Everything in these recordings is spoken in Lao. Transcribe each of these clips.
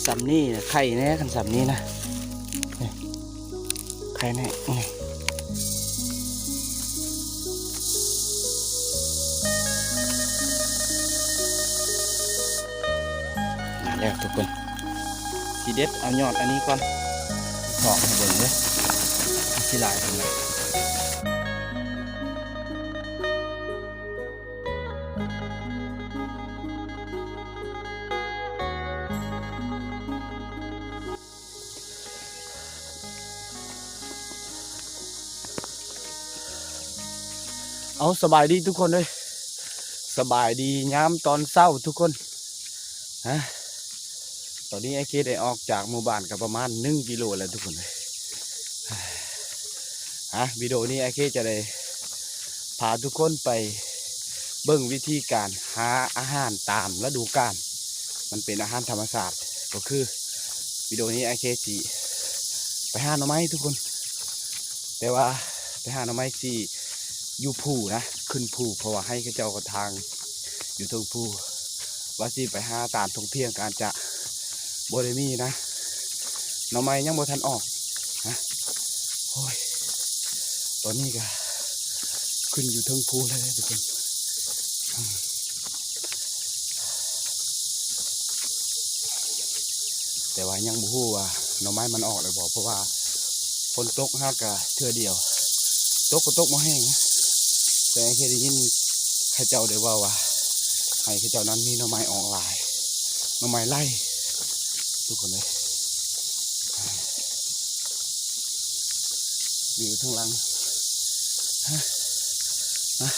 ສ່ຳນີ້ນະ ໄຂ່ແດ່ ຄັນສ່ຳນີ້ນະ ນີ້ ໄຂ່ແດ່ ນີ້ ມາແລ້ວທຸກຄົນ ຊິເດັດເອົາຍອດອັນນີ້ກ່ອນ ຖອກໃຫ້ເບິ່ງເດີ້ ມັນຊິຫຼາຍປານໃດ. ເອົາ ສະບາຍດີທຸກຄົນເອີຍ ສະບາຍດີຍາມຕອນເຊົ້າທຸກຄົນ ຮະ ຕອນນີ້ອ້າຍເຄໄດ້ອອກຈາກໝູ່ບ້ານກໍປະມານໜຶ່ງກິໂລແລ້ວທຸກຄົນເອີຍ ຮະ ວິດີໂອນີ້ອ້າຍເຄຈະໄດ້ພາທຸກຄົນໄປເບິ່ງວິທີການຫາອາຫານຕາມລະດູການ ມັນເປັນອາຫານທຳມະຊາດ ກໍຄື ວິດີໂອນີ້ອ້າຍເຄຊິໄປຫາໜໍ່ໄມ້ທຸກຄົນ ແຕ່ວ່າໄປຫາໜໍ່ໄມ້ຊິຢູ່ພູນະ ຂຶ້ນພູ ເພາະວ່າໄຮ່ເຂົາເຈົ້າກໍທາງຢູ່ເທິງພູ ວ່າຊິໄປຫາຕາມທົ່ງພຽງກໍອາດຈະບໍ່ໄດ້ມີນະ ໜໍ່ໄມ້ຍັງບໍ່ທັນອອກນະ ໂອ້ຍ ຕອນນີ້ກໍຂຶ້ນຢູ່ເທິງພູແລ້ວເດ້ທຸກຄົນ. ແຕ່ວ່າຍັງບໍ່ຮູ້ວ່າໜໍ່ໄມ້ມັນອອກແລ້ວບໍ່ ເພາະວ່າຝົນຕົກຫາກະເທື່ອດຽວ ຕົກກໍຕົກບໍ່ແຮງນະ ແຕ່ເຄີຍໄດ້ຍິນເຂົາເຈົ້າໄດ້ເວົ້າວ່າ ໄຮ່ເຂົາເຈົ້ານັ້ນມີໜໍ່ໄມ້ອອກຫຼາຍ ໜໍ່ໄມ້ໄລ່ ທຸກຄົນເອີຍ. ວິວທາງຫຼັງ ຮະ ຮະ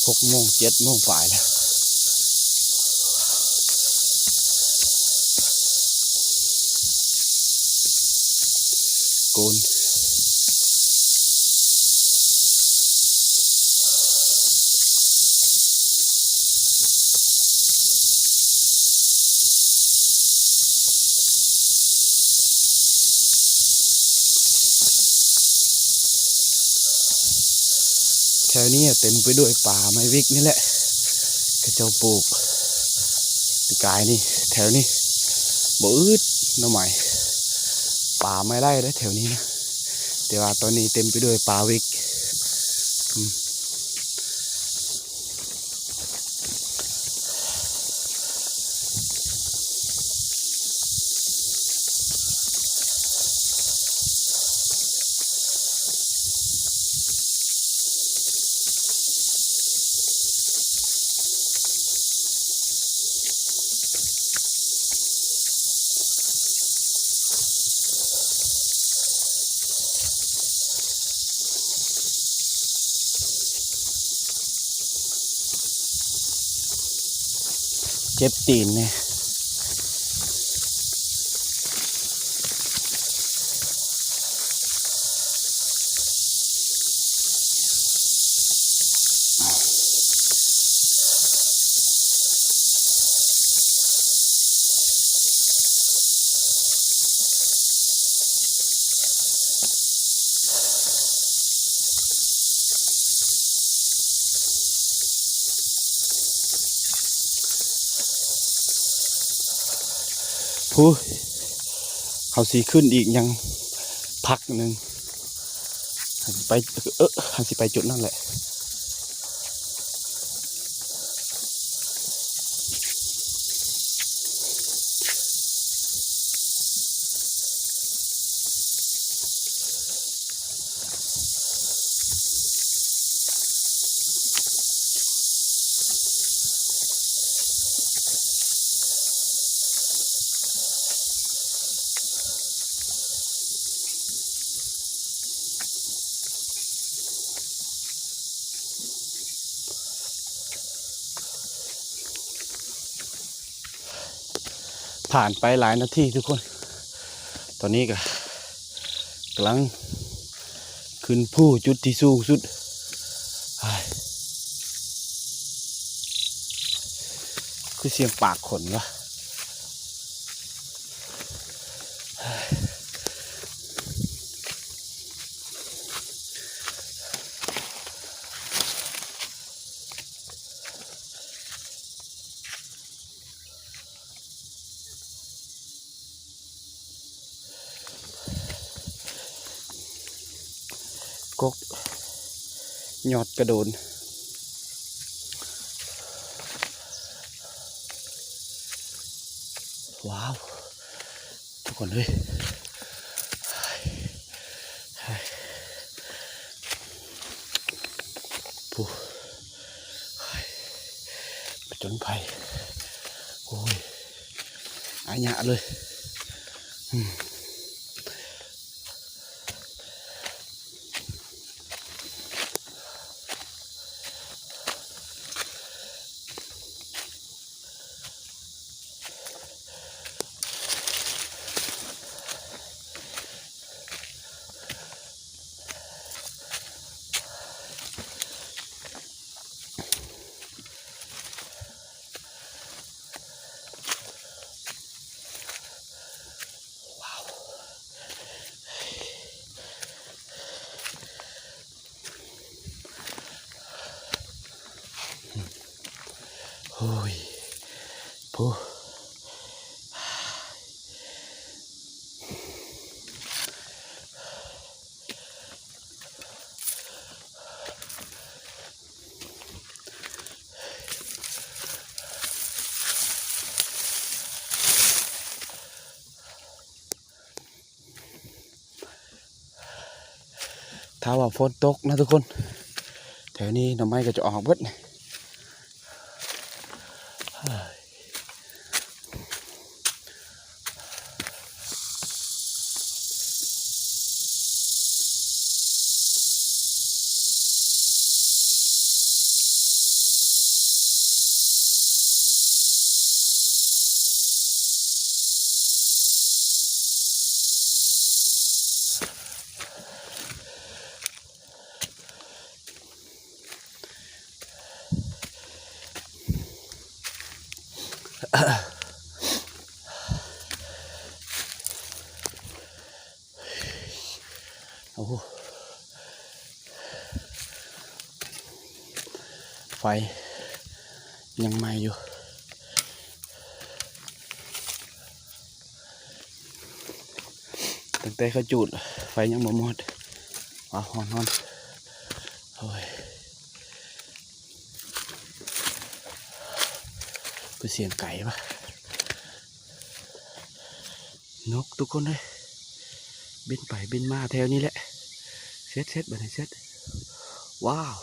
ຫົກໂມງ ເຈັດໂມງປາຍແລ້ວ ໂກນ ແຖວນີ້ເຕັມໄປດ້ວຍປ່າໄມ້ວິກນີ້ແຫຼະ ເຂົາເຈົ້າປູກປີກາຍນີ້ ແຖວນີ້ບໍ່ອຶດໜໍ່ໄມ້ ປ່າໄມ້ໄລ່ເດ້ແຖວນີ້ນະ ແຕ່ວ່າຕອນນີ້ເຕັມໄປດ້ວຍປ່າວິກ ອືມ. ເຈັບຕີນແດ່. ພຸ້ນ ເຮົາຊິຂຶ້ນອີກຫຍັງພັກໜຶ່ງ ເຮົາຊິໄປ ເອີ ເຮົາຊິໄປຈຸດນັ້ນແຫຼະ. ຜ່ານໄປຫຼາຍນາທີທຸກຄົນ ຕອນນີ້ກະກຳລັງຂຶ້ນພູຈຸດທີ່ສູງສຸດ ຄືສຽງປາກຄົນວະ. ກົກຍອດກະໂດນ. ວ້າວ ທຸກຄົນເອີຍ ໂອ້ ຜະຈົນໄພ ໂອ້ຍ ອາຍະເລີຍ ອືມ. ໂອ້ຍ ໂອ້. ຖ້າວ່າຝົນຕົກນະທຸກຄົນ ແຖວນີ້ໜໍ່ໄມ້ກໍຈະອອກເບິດ. ໂອ້ ໄຟຍັງໄໝ້ຢູ່. ຕັ້ງແຕ່ເຂົາຈູດ ໄຟຍັງບໍ່ມອດ. ວ້າວ ຮ້ອນໆ ໂອ້ຍ ຄືສຽງໄກ່ວະ. ນົກທຸກຄົນເອີຍ ບິນໄປບິນມາແຖວນີ້ແຫຼະ. ເຊັດໆ ບາດນີ້ເຊັດ. ວ້າວ.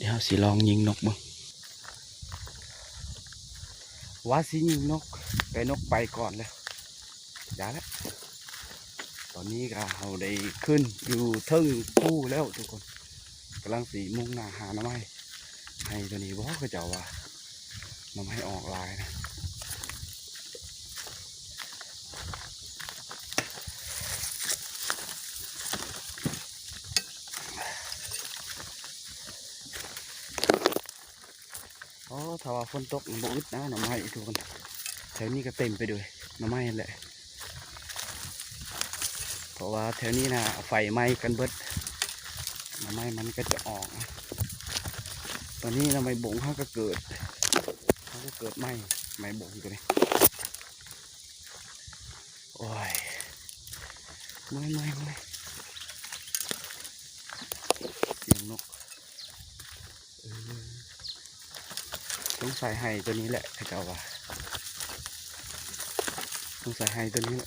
ດຽວເຮົາຊິລອງຍິງນົກເບິ່ງ ວ່າຊິຍິງນົກ ແຕ່ນົກໄປກ່ອນແລ້ວ. ຢ່າລະ ຕອນນີ້ກະເຮົາໄດ້ຂຶ້ນຢູ່ເທິງພູແລ້ວທຸກຄົນ ກຳລັງຊິມຸ່ງໜ້າຫາໜໍ່ໄມ້. ໄຮ່ໂຕນີ້ບໍ ເຂົາເຈົ້າວ່າໜໍ່ໄມ້ອອກຫຼາຍນະ. ອໍ ຖ້າວ່າຝົນຕົກນີ້ບໍ່ອຶດນະໜໍ່ໄມ້ທຸກຄົນ ແຖວນີ້ກໍເຕັມໄປດ້ວຍໜໍ່ໄມ້ຫັ້ນແຫຼະ. ເພາະວ່າແຖວນີ້ນະໄຟໄໝ້ກັນເບິດ ໜໍ່ໄມ້ມັນກໍຈະອອກ. ຕອນນີ້ໜໍ່ໄມ້ບົງເຮົາກໍເກີດ ເຮົາກໍເກີດໃໝ່ ໄມ້ບົງໂຕນີ້. ໂອ້ຍ ເມື່ອຍໆໆ ສຽງນົກ. ເອີ ສົງໄສໄຮ່ໂຕນີ້ແຫຼະ ເຂົາເຈົ້າວ່າ ສົງໄສໄຮ່ໂຕນີ້ແຫຼະ.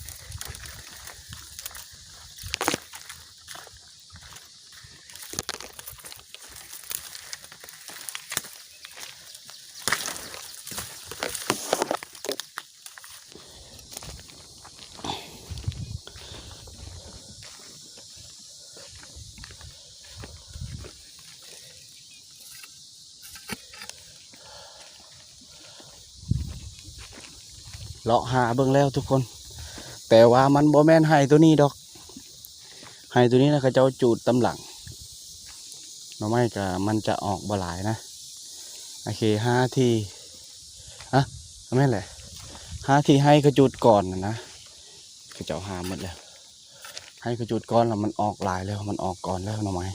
ເລາະຫາເບິ່ງແລ້ວທຸກຄົນ ແຕ່ວ່າມັນບໍ່ແມ່ນໄຮ່ໂຕນີ້ດອກ. ໄຮ່ໂຕນີ້ນະ ເຂົາເຈົ້າຈູດຕາມຫຼັງ ໜໍ່ໄມ້ກະມັນຈະອອກບໍ່ຫຼາຍນະ. ໂອເຄ ຫ້າທີ່ ອະ ແມ່ນແຫຼະ ຫ້າທີ່ໄຮ່ເຂົາຈູດກ່ອນນະ ເຂົາເຈົ້າຫາໝົດແລ້ວ. ໃຫ້ເຂົາຈູດກ່ອນ ແລ້ວມັນອອກຫຼາຍແລ້ວ ມັນອອກກ່ອນແລ້ວໜໍ່ໄມ້.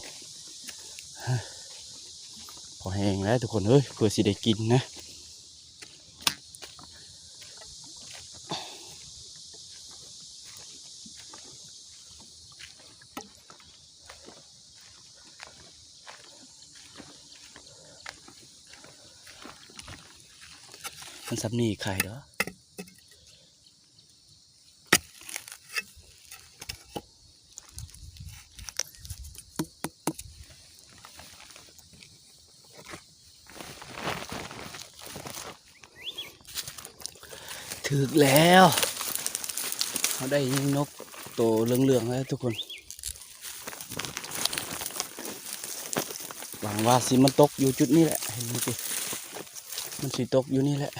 ພໍແຮງແລ້ວທຸກຄົນເອີຍ ເພື່ອຊິໄດ້ກິນນະ. ມັນສ່ຳນີ້ໄຄດອກ. ຖືກແລ້ວ ເຮົາໄດ້ຍິງນົກໂຕເຫຼືອງໆແລ້ວທຸກຄົນ. ຫວັງວ່າຊິມາຕົກຢູ່ຈຸດນີ້ແຫຼະ ເຫັນບໍ່ຕິ ມັນຊິຕົກຢູ່ນີ້ແຫຼະ.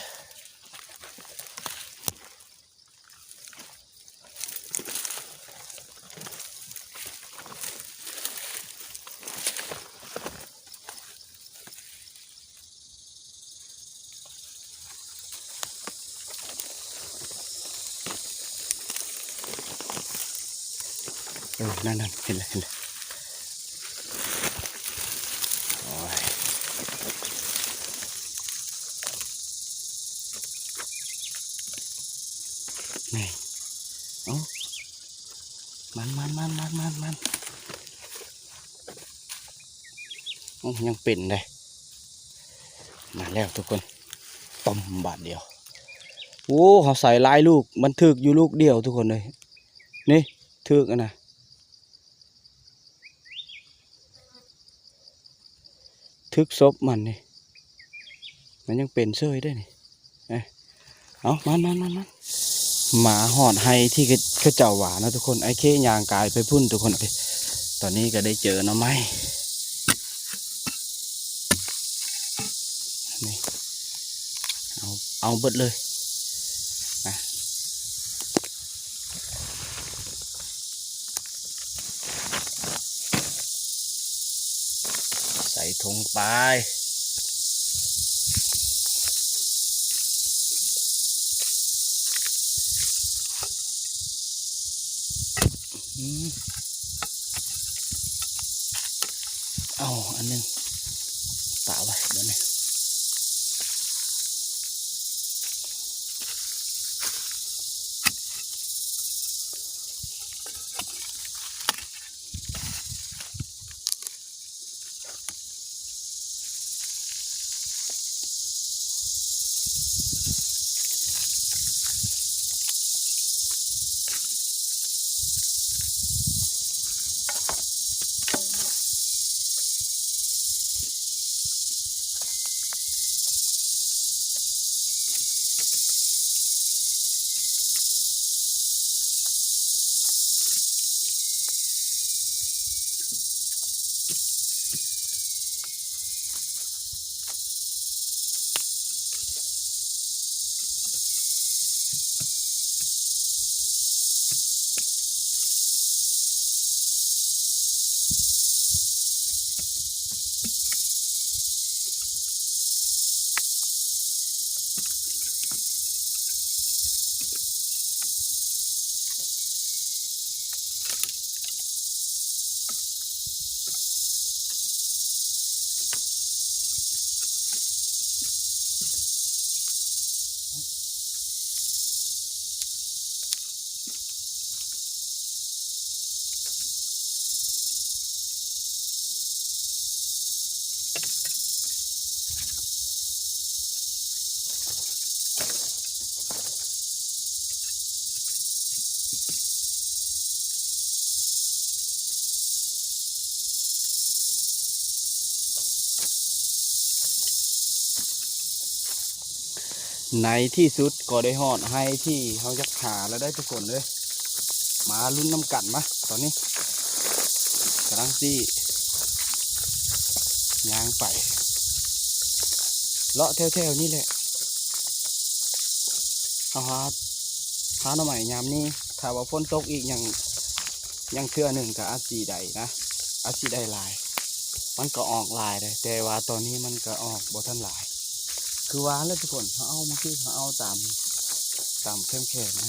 ເອີ ນັ້ນໆ ເຫັນແລ້ວ ເຫັນແລ້ວ. ໂອ້ຍ ນີ້ ເອົ້າ ມັນໆໆໆໆ ໂອ້ ຍັງເປັນເດ້. ມາແລ້ວທຸກຄົນ ຕ້ອມບາດດຽວ. ໂອ້ ເຮົາໃສ່ຫຼາຍລູກ ມັນຖືກຢູ່ລູກດຽວທຸກຄົນເອີຍ. ນີ້ ຖືກອັນນະ ຖືກສົບມັນນີ້ ມັນຍັງເປັນເສີຍເດ້ນີ້. ເອີ ເອົາ ມາໆໆໆ ມາຮອດໄຮ່ທີ່ເຂົາເຈົ້າຫວ່ານເນາະທຸກຄົນ. ອ້າຍເຄຍ່າງກາຍໄປພຸ້ນທຸກຄົນເອີຍ. ຕອນນີ້ກໍໄດ້ເຈີໜໍ່ໄມ້ ນີ້ ເອົາ ເອົາເບິດເລີຍນະ. ໃສ່ຖົງໄປ. ອືມ ເອົາອັນໜຶ່ງປະໄວ້ບາດນີ້. ໃນທີ່ສຸດກໍໄດ້ຮອດໄຮ່ທີ່ເຮົາຢາກຫາແລ້ວເດ້ທຸກຄົນເອີຍ. ມາລຸ້ນນຳກັນ ມາ ຕອນນີ້ກຳລັງຊິຍ່າງໄປ ເລາະແຖວໆນີ້ແຫຼະ. ເຮົາຫາ ຫາໜໍ່ໄມ້ຍາມນີ້ ຖ້າວ່າຝົນຕົກອີກຫຍັງ ຫຍັງເທື່ອໜຶ່ງກໍອາດຊິໄດ້ນະ ອາດຊິໄດ້ຫຼາຍ. ມັນກໍອອກຫຼາຍເດ້ ແຕ່ວ່າຕອນນີ້ມັນກໍອອກບໍ່ທັນຫຼາຍ. ຄືວ່າແຫຼະທຸກຄົນ ເຮົາເອົາ ເມື່ອກີ້ເຮົາເອົາຕາມ ຕາມແຄມໆນະ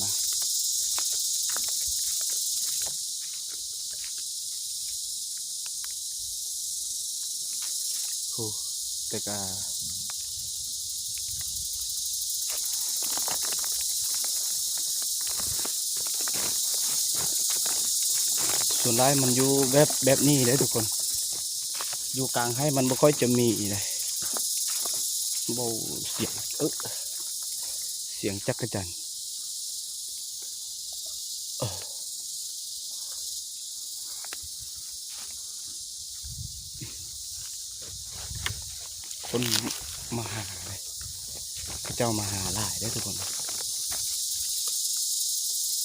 ນະ. ໂອ້ ແຕ່ກະ ສ່ວນຫຼາຍມັນຢູ່ແບບ ແບບນີ້ເດ້ທຸກຄົນ. ຢູ່ກາງໄຮ່ມັນບໍ່ຄ່ອຍຈະມີເດ້. ເວົ້າສຽງ ເອີ ສຽງຈັກກະຈັນ ເອີ. ຄົນມາຫາເດ້ ເຂົາເຈົ້າມາຫາຫຼາຍເດ້ທຸກຄົນ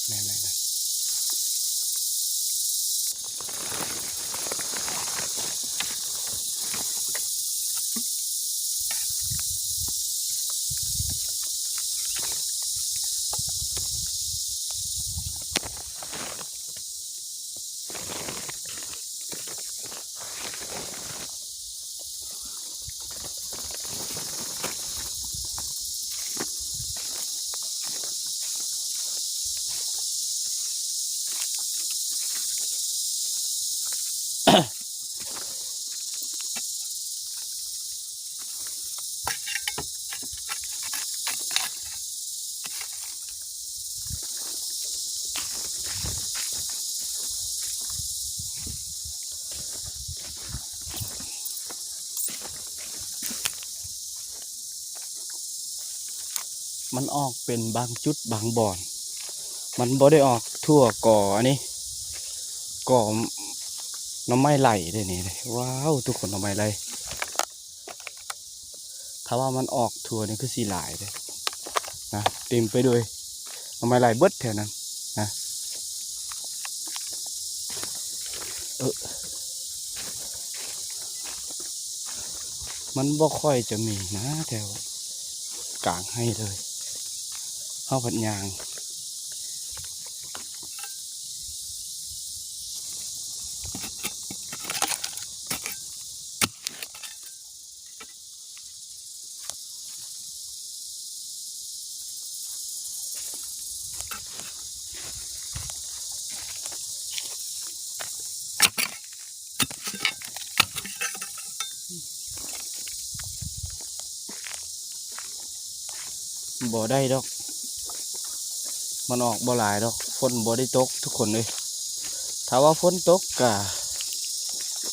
ແມ່ນໆ. ມັນອອກເປັນບາງຈຸດບາງບ່ອນ ມັນບໍ່ໄດ້ອອກທົ່ວກໍ ອັນນີ້ ກໍໜໍ່ໄມ້ໄຫຼເດ້ນີ້. ວ້າວ ທຸກຄົນ ໜໍ່ໄມ້ໄຫຼ. ຖ້າວ່າມັນອອກທົ່ວນີ້ຄືຊິຫຼາຍເດ້ນະ ເຕັມໄປດ້ວຍໜໍ່ໄມ້ໄຫຼເບິດແຖວນັ້ນນະ. ເອີ ມັນບໍ່ຄ່ອຍຈະມີນະແຖວກາງໄຮ່ເລີຍ ເຮົາພັດຍ່າງ. ບໍ່ໄດ້ດອກ ມັນອອກບໍ່ຫຼາຍດອກ ຝົນບໍ່ໄດ້ຕົກທຸກຄົນເອີຍ. ຖ້າວ່າຝົນຕົກກະ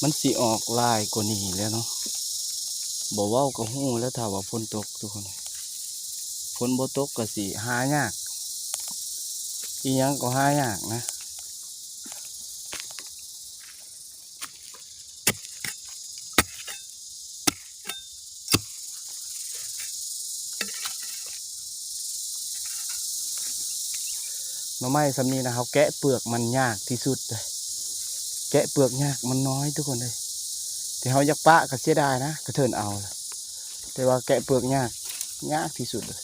ມັນຊິອອກຫຼາຍກວ່ານີ້ແຫຼະເນາະ ບໍ່ເວົ້າກະຮູ້ແລ້ວ ຖ້າວ່າຝົນຕົກທຸກຄົນ. ຝົນບໍ່ຕົກກະຊິຫາຍາກ ອີ່ຫຍັງກໍຫາຍາກນະ. ໜໍ່ໄມ້ຊ່ຳນີ້ນະ ເຮົາແກະເປືອກມັນຍາກທີ່ສຸດເດ້ ແກະເປືອກຍາກ ມັນນ້ອຍທຸກຄົນເອີຍ. ທີ່ເຮົາຢາກປະກະເສຍດາຍນະ ກະເທີນເອົາ ແຕ່ວ່າແກະເປືອກຍາກ ຍາກທີ່ສຸດເລີຍ.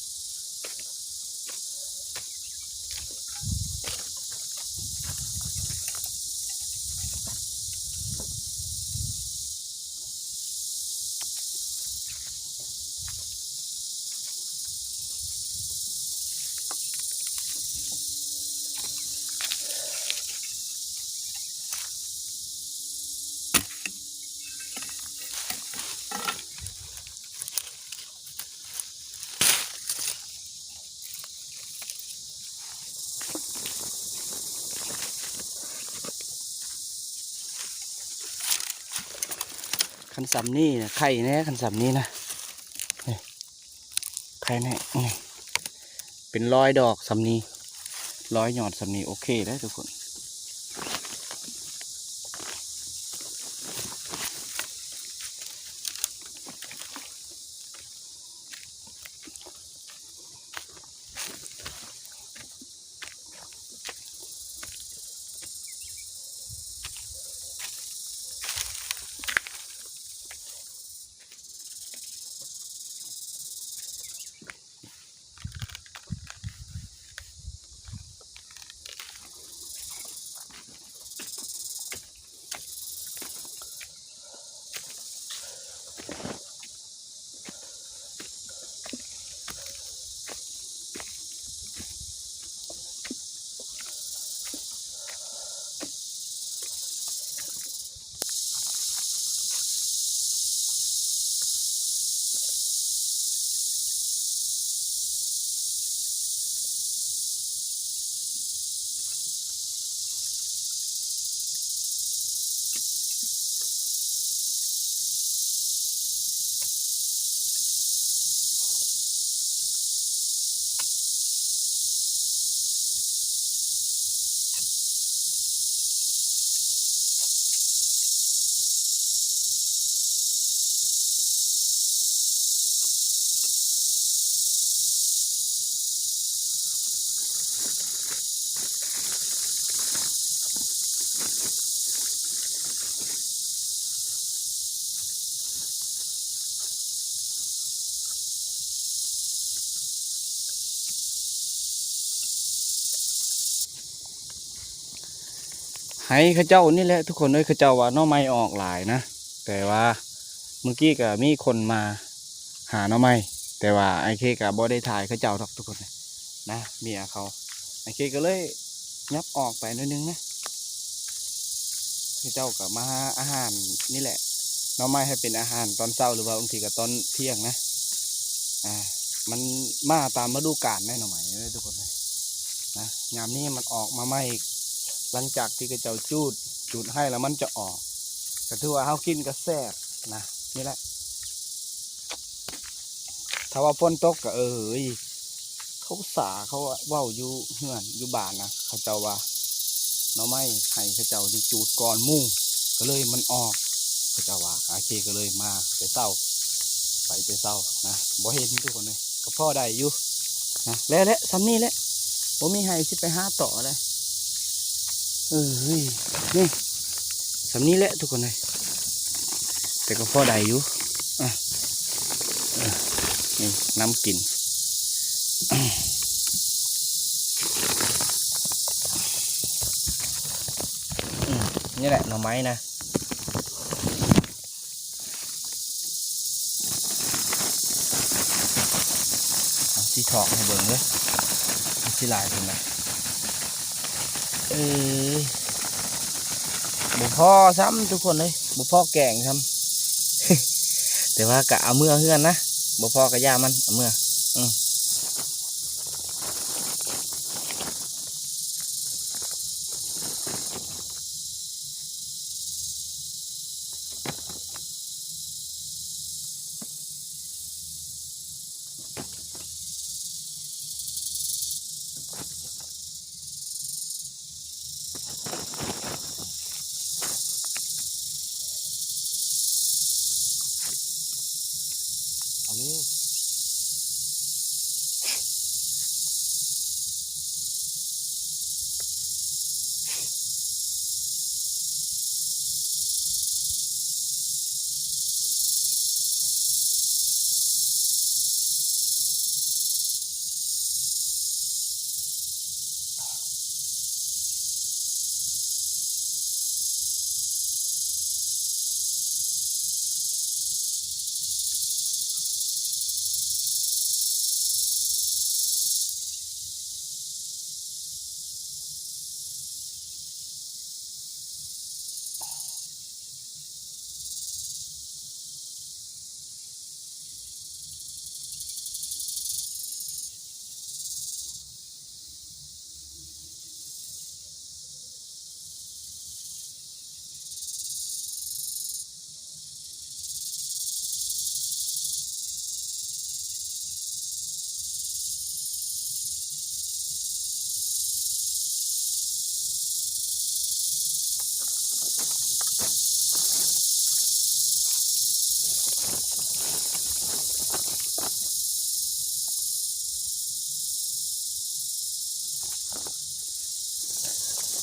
ຄັນຊ່ຳນີ້ນະ ໄຂ່ແດ່ ຄັນຊ່ຳນີ້ນະ ນີ້ ໄຂ່ແດ່ ນີ້ ເປັນຮ້ອຍດອກຊ່ຳນີ້ ຮ້ອຍຍອດຊ່ຳນີ້ ໂອເຄແລ້ວທຸກຄົນ. ໄຮ່ເຂົາເຈົ້ານີ້ແຫຼະທຸກຄົນເອີຍ. ເຂົາເຈົ້າວ່າໜໍ່ໄມ້ອອກຫຼາຍນະ ແຕ່ວ່າມື້ກີ້ກໍມີຄົນມາຫາໜໍ່ໄມ້ ແຕ່ວ່າອ້າຍເຄກໍບໍ່ໄດ້ຖ່າຍເຂົາເຈົ້າດອກທຸກຄົນນະ ເມຍເຂົາ. ອ້າຍເຄກໍເລີຍຫຍັບອອກໄປໜ້ອຍໜຶ່ງນະ. ເຂົາເຈົ້າກໍມາຫາອາຫານນີ້ແຫຼະ ໜໍ່ໄມ້ໃຫ້ເປັນອາຫານຕອນເຊົ້າ ຫຼືວ່າບາງທີກໍຕອນທ່ຽງນະ. ອ່າ ມັນມາຕາມລະດູການເດ້ໜໍ່ໄມ້ເດີທຸກຄົນເອີຍນະ. ຍາມນີ້ມັນອອກມາໃໝ່ ຫຼັງຈາກທີ່ເຂົາເຈົ້າຈູດ ຈູດໄຮ່ແລ້ວມັນຈະອອກ ກໍຖືວ່າເຮົາກິນກໍແຊບນະ. ນີ້ແຫຼະ ຖ້າວ່າຝົນຕົກກໍ ເອີຍ ເຂົາສາ ເຂົາເວົ້າຢູ່ເຮືອນຢູ່ບ້ານນະ ເຂົາເຈົ້າວ່າໜໍ່ໄມ້ໄຮ່ເຂົາເຈົ້ານີ້ຈູດກ່ອນໝູ່ ກໍເລີຍມັນອອກ ເຂົາເຈົ້າວ່າ. ໂອເຄ ກໍເລີຍມາແຕ່ເຊົ້າ ໄປແຕ່ເຊົ້ານະ ບໍ່ເຫັນທຸກຄົນເອີຍ. ກໍພໍໄດ້ຢູ່ນະ ແລ້ວແຫຼະ ສ່ຳນີ້ແຫຼະ ບໍ່ມີໄຮ່ຊິໄປຫາຕໍ່ແລ້ວ. ເອີຍ ນີ້ ສ່ຳນີ້ແຫຼະທຸກຄົນເອີຍ ແຕ່ກໍພໍໄດ້ຢູ່. ອ່ະ ເອີ ນີ້ ນ້ຳກິນ ນີ້ແຫຼະໜໍ່ໄມ້ນະ. ເອົາຊິຖອກໃຫ້ເບິ່ງເດີ ມັນຊິຫຼາຍເພິ່ນນະ. ເອີ ບໍ່ພໍຊ້ຳທຸກຄົນເອີຍ ບໍ່ພໍແກງຊ້ຳ ແຕ່ວ່າກະເອົາເມືອເຮືອນນະ ບໍ່ພໍກະຢ່າມັນ ເອົາເມືອ. ອື. ເອົາເລີຍ.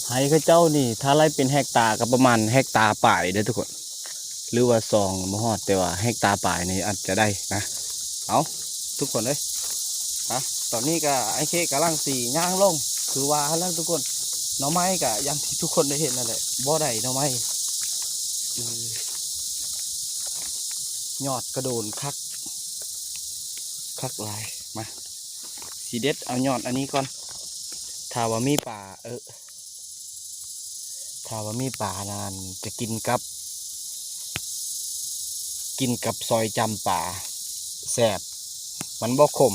ໄຮ່ເຂົາເຈົ້ານີ້ ຖ້າໄລ່ເປັນເຮັກຕາກໍປະມານເຮັກຕາປາຍເດີທຸກຄົນ ຫຼືວ່າສອງບໍ່ຮອດ ແຕ່ວ່າເຮັກຕາປາຍນີ້ອາດຈະໄດ້ນະ. ເອົາ ທຸກຄົນເອີຍ ຮະ ຕອນນີ້ກໍອ້າຍເຄກຳລັງຊິຍ່າງລົງ ຄືວ່າຫັ້ນແຫຼະທຸກຄົນ ໜໍ່ໄມ້ກໍຢ່າງທີ່ທຸກຄົນໄດ້ເຫັນນັ້ນແຫຼະ ບໍ່ໄດ້ໜໍ່ໄມ້ ອື ຍອດກະໂດນຄັກ ຄັກຫຼາຍ. ມາ ຊິເດັດເອົາຍອດອັນນີ້ກ່ອນ ຖ້າວ່າມີປາ ເອີ ຖ້າວ່າມີປານັ້ນຈະກິນກັບ ກິນກັບຊອຍຈ້ຳປາ ແຊບ ມັນບໍ່ຂົມ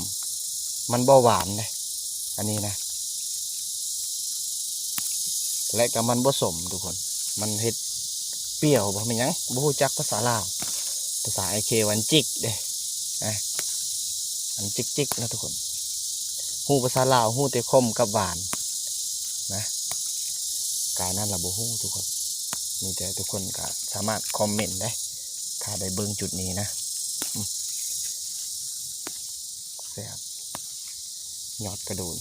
ມັນບໍ່ຫວານເດ້ ອັນນີ້ນະ ແລະກໍມັນບໍ່ສົ້ມທຸກຄົນ ມັນເຮັດປ່ຽວບໍ່ ແມ່ນຫຍັງ ບໍ່ຮູ້ຈັກພາສາລາວ ພາສາອ້າຍເຄວ່າຈິກເດ້ ນະ ອັນຈິກໆນະທຸກຄົນ ຮູ້ພາສາລາວ ຮູ້ແຕ່ຂົມກັບຫວານນະ ກາຍນັ້ນລະບໍ່ຮູ້ທຸກຄົນ ມີແຕ່ທຸກຄົນກໍສາມາດຄອມເມັນໄດ້ ຖ້າໄດ້ເບິ່ງຈຸດນີ້ນະ ອື ແຊບ ຍອດກະໂດນ.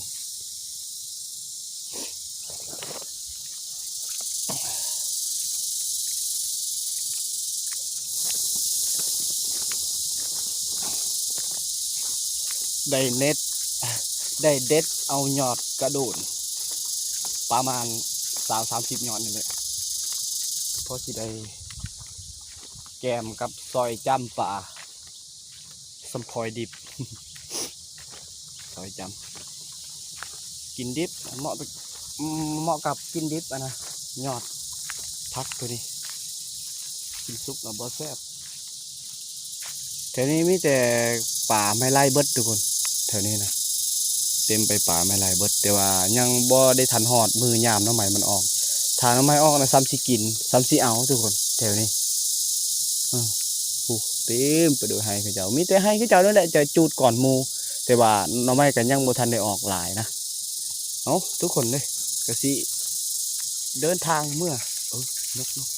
ໄດ້ເນັດ ໄດ້ເດັດເອົາຍອດກະໂດນ ປະມານ ซาว สามสิบ ยอดนี่แหละ พอสิได้แกมกับซอยจ้ำปลา สำพอยดิบ ซอยจ้ำ กินดิบ เหมาะ เหมาะกับกินดิบอะนะ ยอดผักตัวนี้ กินสุกแล้วบ่แซ่บ แถวนี้มีแต่ป่าไม้ไล่เบิดทุกคน แถวนี้นะ เต็มไปป่าไม้ไล่เบิด แต่ว่ายังบ่ได้ทันฮอดมื้อยามหน่อไม้มันออก ถ้าหน่อไม้ออกนะ ซ้ำสิกิน ซ้ำสิเอาทุกคน แถวนี้ เออ ผู้ เต็มไปด้วยไฮ่เขาเจ้า มีแต่ไฮ่เขาเจ้านั่นแหละจะจูดก่อนหมู่ แต่ว่าหน่อไม้ก็ยังบ่ทันได้ออกหลายนะ เอ้า ทุกคนเด้ย ก็สิเดินทางเมือ เออ นก นก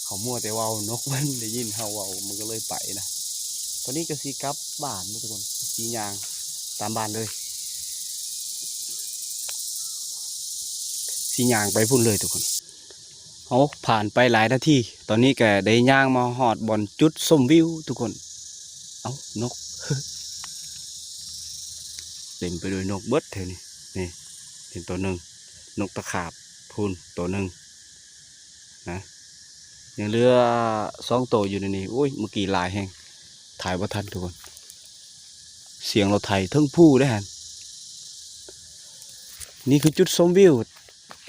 เขามัวแต่เว้า นกมันได้ยินเฮาเว้า มันก็เลยไปนะ ตอนนี้ก็สิกลับบ้านเด้อทุกคน สิย่างตามบ้านเลย สิย่างไปพุ้นเลยทุกคน เฮาผ่านไปหลายนาที ตอนนี้ก็ได้ย่างมาฮอดบ่อนจุดชมวิวทุกคน เอ้า นก เต็มไปด้วยนกเบิดแถวนี้ นี่ เห็นตัวหนึ่ง นกตะขาบ พุ้นตัวหนึ่งนะ ยังเหลือสองตัวอยู่ในนี้ โอ้ย เมื่อกี้หลายแฮง ถ่ายบ่ทันทุกคน เสียงรถไถเทิงภูเด้หั่น นี่คือจุดชมวิว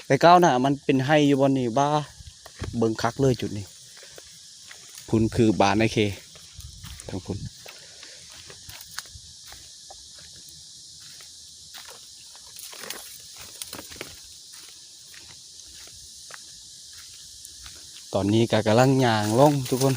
แต่ก่อนน่ะ มันเป็นไฮ่อยู่บ่อนนี้ บ้า เบิ่งคักเลยจุดนี้ พุ้นคือบ้านไอ้เค ทางพุ้น ตอนนี้ก็กำลังย่างลงทุกคน